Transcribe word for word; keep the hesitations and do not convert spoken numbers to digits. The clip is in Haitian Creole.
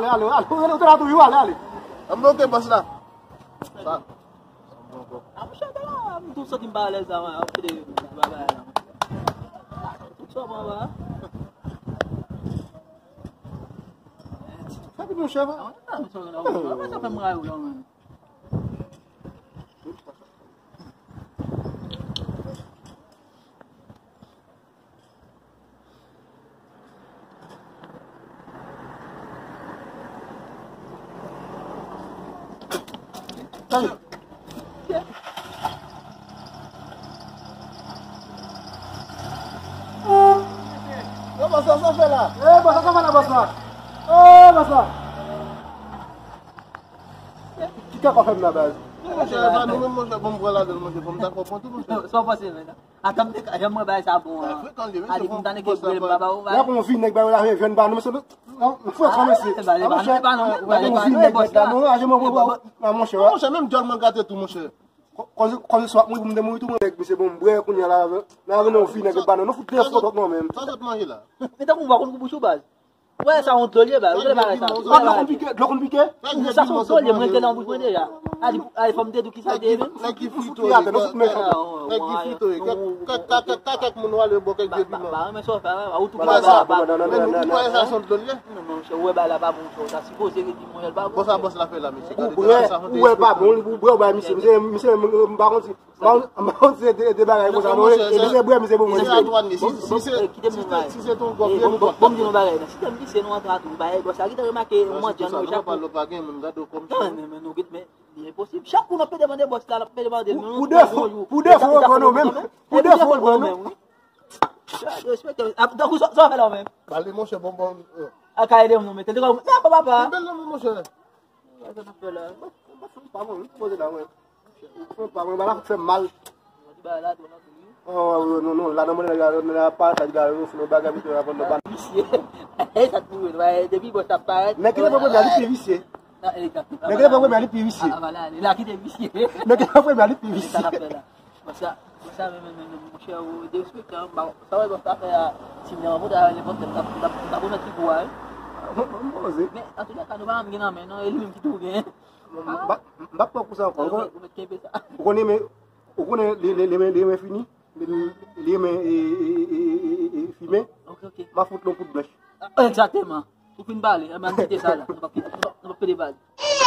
ale, ale, ale. Ou te la toujou, ale, ale. An bloke bòs la. Sa. A, mwen chante la, m tou santi m pa alèz la, mwen, ap kite bagay la. Tout sa mwen va. Sa ki nou chèf, a? Mwen sa fè m rayi w la, mwen. Yo, bòs la, sa fè la? Eh, bòs la, sa fè la, bòs la? Eh, bòs la! Ki kaka w fè m la, baz? Monchè, e pa nou menm, monchè, bon, m pran ladan l, monchè, fò m ta konprann tou, monchè. Sa w panse, men? Atann, te ka, jan mwen bay sa bon, an. Frekan li, men a di pou m ta nèg ki vle m pa ba ou, ba. Lè pou yon vi nèg ba yo la, jwenn ba nou, mesye, nou, nou fè w kòmanse. A, monchè, lè pou yon vi nèg ba nou, a, jwenn mwen pou ba ou. A, monchè, monchè, menm djòl mwen gate tou, monchè. Kòm, kòm, kòm se swa mouri pou m te mouri tou, mwen, nèg, misye, bon, m bwè kounye a la, la, vin yon vi nèg ba nou, nou fout de fòt, non, menm. Sa sot manje la? Men tankou m pa konn kou bouch ou, baz. Wè, sa yon dlo l ye, baz. Ou te pare sa. Dlo konn pike, dlo konn pike. Sa se yon dlo l ye, mwen te nan bouch mwen deja. A di, a, fò m te di w ki sa te ye menm. Nèg ki frito ye, nèg ki frito ye. Kèk moun wale bò kèk vye piman. Ba, ba, men sa w fè, ou tou ki pa ba. Men nou kwè sa se yon dlo l ye. Non, men monchè, ou wè bagay la pa bon, monchè, ou ta sipoze redi, monchè, l pa bon. Bon, sa bòs la fè la, mesye. Ou brè, ou wè pa bon, ou brè, ou bay misye, misye, misye, m pa konn si, m pa konn si se de bagay konsa, non, e misye brè, misye bon, monchè. Si se ton gòp, bon, bon, bon, m di nou bagay, si te m di se nou antre a tou, bagay, bòs la ki te remake, ou manti an nou, Jakò. Non, men, men, nou, men, li enposib. Chak kou n ap pede mande bòs la, n ap pede mande l. Pou de fwa, pou de fwa, ou pran nou menm. Pou de fwa, ou pran nou. Respekte. Ap, tankou sa, sa w fè la ou menm? Pale, monchè, bonbon. A ka ede m non, men. Tèl te kòm, sa pa papa. Bèl non, monchè. Sa n ap fè la. Pa mwen, poze la, mwen. Fè pa mwen, ba la fè mal. Di bagay la, twò nan tou. Oh, non, non, la nan mwen la, la pa sa, la, nou fè bagay, nou fè bagay. Visye. E sa tou, depi bòs la parèt. Nèg ki te pran premye a, li pi visye. Nèg ki te pran premye a, li pi visye. A, a, la, la, la, kite visye. Nèg ki te pran premye a, li pi visye. Sa n ap fè la. Bon, sa, bon, sa, men, men, men, men, monchè, ou derespekte, m pa, sa wè, bon, sa fè a, si m te rankontre avè nenpòt nèg, m t ap, m t ap remèt li pou a, wi. Mwen, mwen poze. Men, antoulèka, nou pa janm gen nan men, non, e li menm ki tou gen. M pa, m pa pran kou sa ankò. Ou mèt kenbe sa. Ou konnen, men, ou konnen, li, li, li, li, li fini, li, li, li, li, e, e, fimen, Ok, ok. M a fout lon poud blanch. Egzakteman. Ou fin pale, ann kite sa la. Nou p ap, nou p ap, nou p ap pede pale.